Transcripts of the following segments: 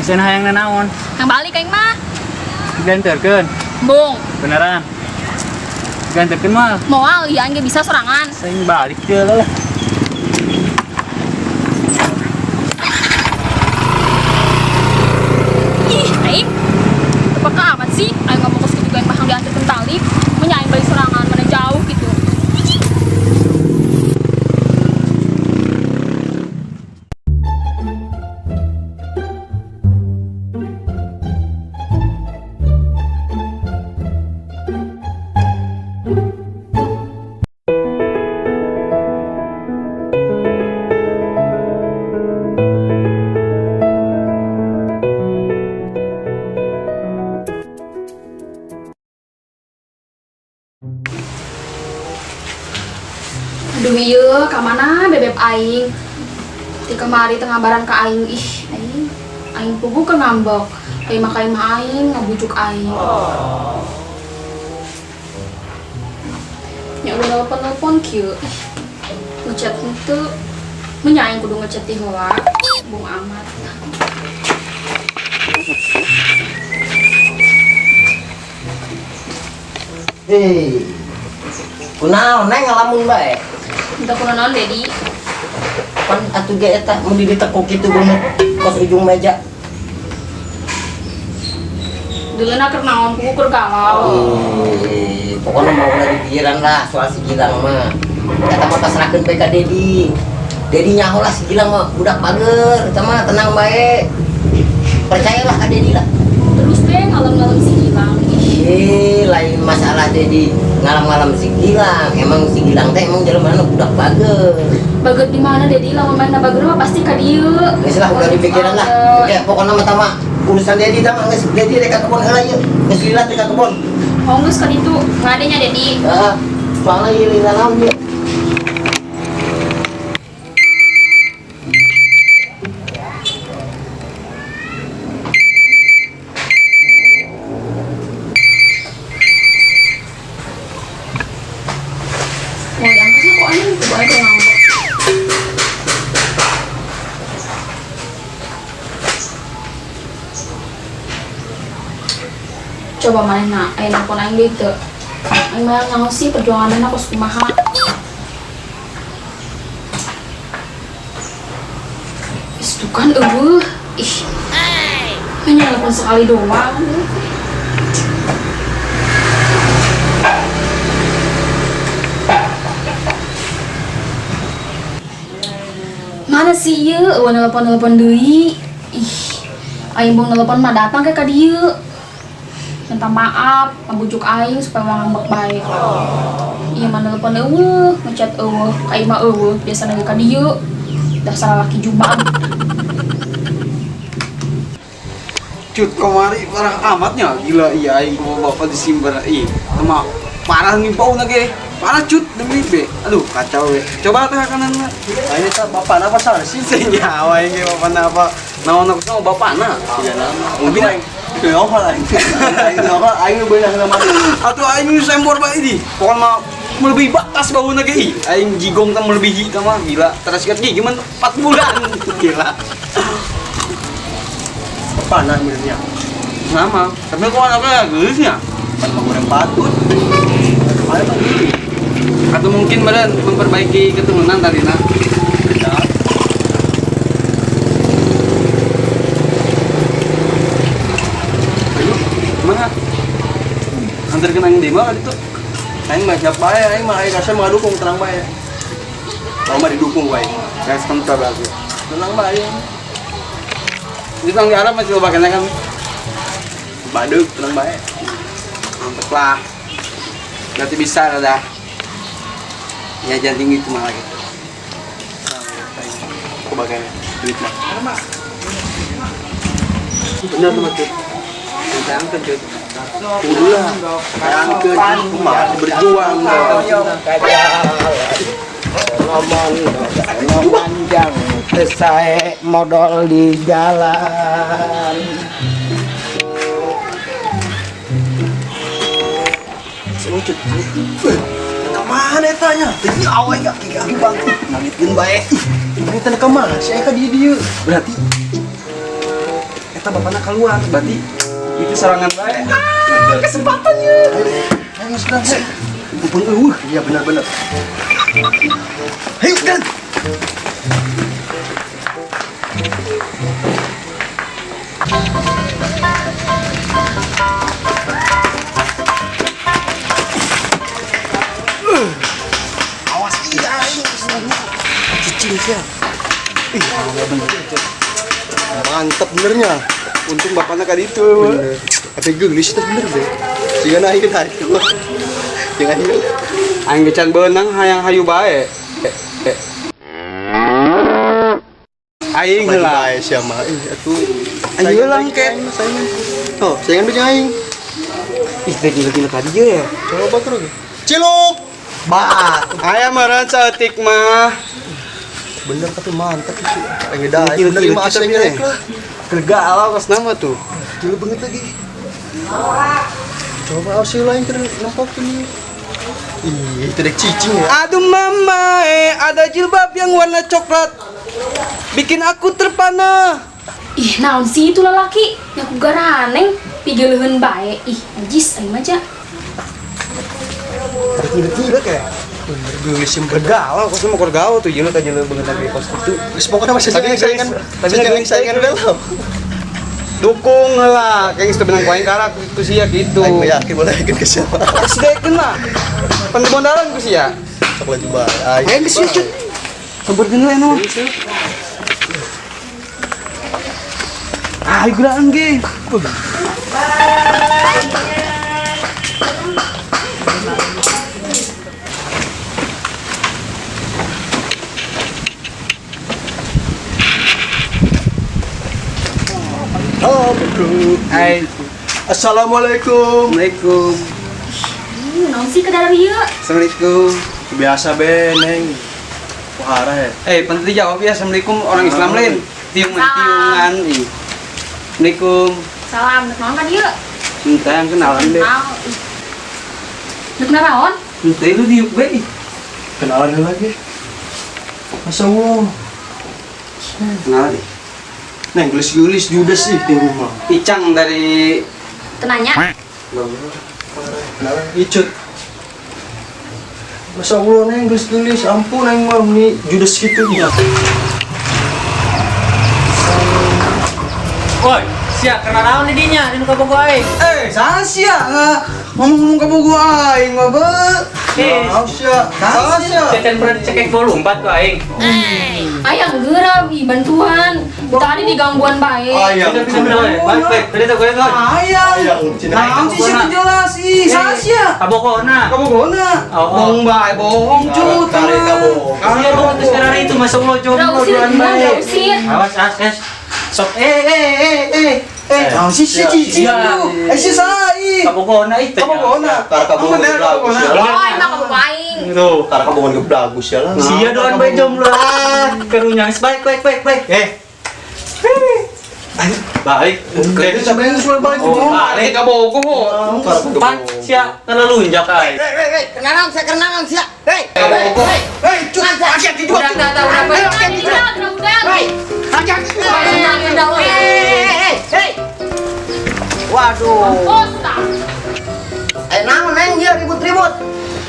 Bisa hayang naon? Yang balik aing mah. Diantarkeun. Bung, Beneran. Diantarkeun mah. Moal ieu aing ge bisa sorangan. Saya balik ke lah. Ih, aing. Apakah amat sih aing ngomong kos kitu aing mah diantarkeun tali, menya aing balik sorangan mana jauh gitu. Aduh ieu ka mana bebeb aing? Ti kamari teu ngabaran ka aing, ih aing aing puguh keur ngambek. Ka imah aing ngabujuk aing. Nya udah nelpon-nelpon kieu, ih ngechat henteu. Menya aing kudu ngechat ti heula. Bung amat. Hei. Kunaon neng ngalamun bae? Entah kunaon Dedi. Pan atuh ge eta mun ditekuk kitu beungeut kos ujung meja. Deuleuna keur naon kuku keur galau. Pokoknya mau ulah dipikiran lah soal si Gilang mah. Eta mah pasrahkeun bae ka Dedi. Dedi nyaho lah si Gilang mah budak bager, eta mah tenang bae. Percayalah ka Dedi lah. Terus teh ngalem-ngalem si Gilang. Ih, lain masalah Dedi ngalam-ngalam si Gilang. Emang si Gilang teh emang jelema budak bager. Bager di mana Dedi? Lamun mana bager mah pasti ka dieu. Geus lah udah dipikiran lah. Ya pokoknya mah tama urusan Dedi tama geus Dedi rek ka kebon heula ieu. Geus lila teh ka kebon. Oh geus ka ditu. Ngadenya Dedi. Heeh. Soalnya ieu lila naon ieu. Mau diangkat lah kok anjing, coba aja ngambek. Coba mana aing nelpon aing deui teu. Aing mah nyaho sih perjuanganna kos kumaha. Is tuh kan eueuh. Ih. Hanya nelpon sekali doang. Mana sih ieu eueuh nelpon-nelpon deui. Ih. Aing bong nelpon mah datang ke ka dieu. Minta maaf, ngabujuk aing supaya mau ngambek bae. Ieu mah nelpon eueuh, ngechat eueuh, ka imah eueuh, biasana ge ka dieu. Dasar laki jubang. Cut kamari parah amatnya, gila iya aing kumaha bapak disimbar ih. Tema parah nih bau ge. Parah cut demi be. Aduh kacau we. Coba teh kanan mah. Aing eta bapak napa salah sih? Senyawa aing ge bapak napa. Naon aku sama bapak na. Iya nama. Mungkin aing teu aing. Aing teu aing nu beunah nama. Atuh aing sembor bae di. Pokona mah melebihi batas bauna ge ih. Aing jigong teh melebihi teh mah gila. Terus sikat gigi gimana 4 bulan. Gila. Bapak na benernya. Sama. Tapi kok anaknya geusnya? Pan mah goreng patut. Ada mah gini. Atau mungkin badan memperbaiki keturunan tadi nah. Ayo, mana? Antarkeun aing di mana itu? Aing mah siap bae, aing mah aing kasih mah dukung tenang bae. Kalau mah didukung bae. Gas kental lagi. Tenang bae. Di tang di Arab masih loba kena kan? Badeg tenang bae. Mantep lah. Berarti bisa lah dah. Ya jangan tinggi itu malah gitu. Aku bagian duit mah. Benar tuh Cut. Bayangkan Cut. Kudu lah. Bayangkan kumaha berjuang. Ngomong panjang tesae modal di jalan. Cut. Mana etanya? Tadi awal gak kaki bangku. Ngangitkeun bae. Ini teh ka mana sih ka dieu dieu? Berarti Eta bapakna keluar, berarti itu serangan bae. Ah, kesempatannya. Ayo masuk dan. Mumpung eueuh. Iya benar-benar. Ayo dan. Awas iya aing. Cicing sia. Ih, bener. Mantap benernya. Untung bapaknya kali itu. Bener. Tapi geulis itu bener deh. Jika naik naik. Jangan hilang. Aing gecan beunang hayang hayu bae. Eh, eh. Aing heula. Bae sia mah. Ih atuh. Aing heula ke. Saingan. Oh, saingan bejang aing. Ih, teh gila-gila ka dieu ya. Coba terus. Ciluk. Bah, Aya meureun saeutik mah. Bener tapi mantap itu. Aing dah. Gila, Bener gila, mah kita asing pilih. lah. Keur galau kos nama tuh. Gila banget lagi. Coba awas sih lain keur nempokin nih. Ih, itu dek cicing ya. Aduh mama, ada jilbab yang warna coklat. Bikin aku terpana. Ih, naon sih itu lelaki? Nyaku garaneng, pigeleuheun bae. Ih, najis aing mah ja. Gila-gila kayak. Bener geulis yang bener. Galau, kos mau keur galau tuh jilbab aja banget lagi kos itu. Geus pokoknya masih Tapi saingan tapi saingan saingan belo. Dukung lah, kayak geus teu benang ku aing karak ku sia gitu. Aing mah yakin boleh yakin ke siapa. Geus daekeun lah. Pendebondalan ku sia. Sok lagi bae. Aing. Aing geus cut. Sampeurkeun we nu. Ah, geuraan ge. Oh, bro. Hai. Assalamualaikum. Assalamualaikum. Ih, naon sih ke dalam ieu? Assalamualaikum. Biasa be, Neng. Wahara ya. Eh, penting jawab ya. Assalamualaikum orang Islam lain. Tiungan tiungan. Ih. Assalamualaikum. Salam, dek naon ka dieu? Cinta yang kenalan deh. Naon? Ih. Dek naraon? Cinta itu diuk be. Kenalan lagi. Masa Allah. Kenalan deh. Neng gelis-gelis judes sih di rumah. Icang dari Teu nanya. Kenalan Icut. Masa Allah neng gelis-gelis, ampun neng mah ini judes gitu ya. Woi, sia kena naon di dinya di nu kabogo aing. Eh, saha sia ngomong-ngomong ka bogo aing mah be. Eh, Maaf sia. Salah sia. Cecan pernah dicekek volume 4 ku aing. Ayang geura ih bantuan. Tadi digangguan bae. Ayang. Pindah pindah pindah. Baik baik, tadi tuh gue tuh. Ayang. Ayang, cina. Naon sih sia teu jelas ih, saha sia? Kabogona. Kabogona. Oh, oh. Bohong bae, bohong cut. Tarik kabogo. Iya, bohong terus karena itu masa Allah jomblo Udah usir, duaan udah bae. usir. Awas as es. Sok eh eh eh eh eh. Naon sih sia cicing Iya. tuh? Eh sia saha ih? Kabogona itu. Kabogona. Tara kabogo Bener, geblagus kabogona. ya lah. Oh, emang kabogo aing. Tuh. Tara kabogo geblagus ya lah. Sia doan bae jomblo ah. Kerunyang baik baik baik baik. Eh. Balik. Itu sampai yang suara balik. Oh, balik. Kabogo. Pan sia terlelunjak aing. Hei, hei, hei, kenalan sia, kenalan sia. Hei, Kabogo. hei, Hei, cut. Hati-hati juga. Udah, udah, udah, udah. Udah, udah, udah. hei, Udah, udah. hei, hei, hei. Waduh. Mampus tah. Eh, naon neng ieu ribut-ribut?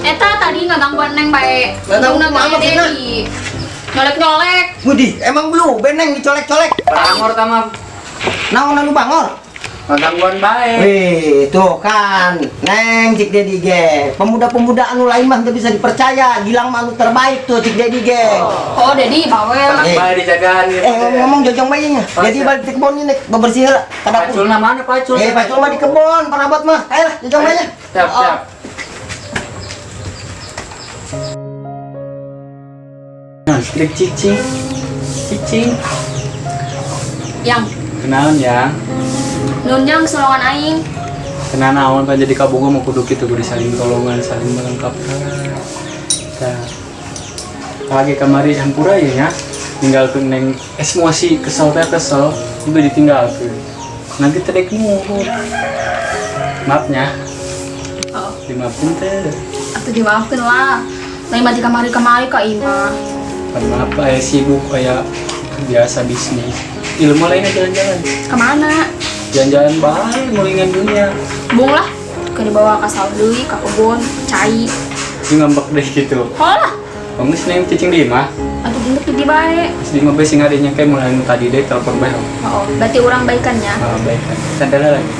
Eta tadi ngagangguan neng bae. Ngagangguan Ngagangguan kumaha maksudna? Dedi. Nyolek-nyolek. Budi, emang belum beneng dicolek-colek. Bangor tama Naon anu bangor? gangguan bae. Wih, tuh kan, Neng Cik Dedi ge. Pemuda-pemuda anu lain mah teu bisa dipercaya. Gilang mah anu terbaik tuh Cik Dedi ge. Oh, Dedi bawel. Tenang bae dijagaan gitu. Eh, ngomong jojong bae nya. Oh, Jadi siap. balik ke kebon ini bebersih heula ka dapur. Paculna mana pacul? Eh, pacul mah di kebon, parabot mah. Ayo lah, jojong bae nya. Siap, siap. Nah, dek cicing. Cicing. Yang Kenalan ya. nunjang selongan aing. Kena naon pan jadi kabogo mau kudu kitu kudu saling tolongan, saling melengkapi. Tah. Lagi kamari hampura ya nya. Tinggalkeun neng emosi kesel teh kesel itu ditinggalkeun. Nanti teh dek nuhun. Maafnya, Oh, dimaafin teh. atuh dimaafkeun lah. Lain mati kamari-kamari ka imah. Pan maaf aya sibuk aya biasa bisnis. Ilmu lainnya jalan-jalan. Kemana? Jalan-jalan bae mulingan dunia. Bung lah. Ke dibawa ka sawah deui, ka kebon, cai. Ini ngambek deh gitu. Holah. Bagus neng cicing di imah. Atuh induk di bae. Terus di imah bae sing adanya kayak mulai nu tadi deh telepon bae. Oh, berarti orang baikannya. Ah, baik kan. Santai lah lagi.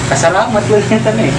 Kasar amat lu ternyata nih.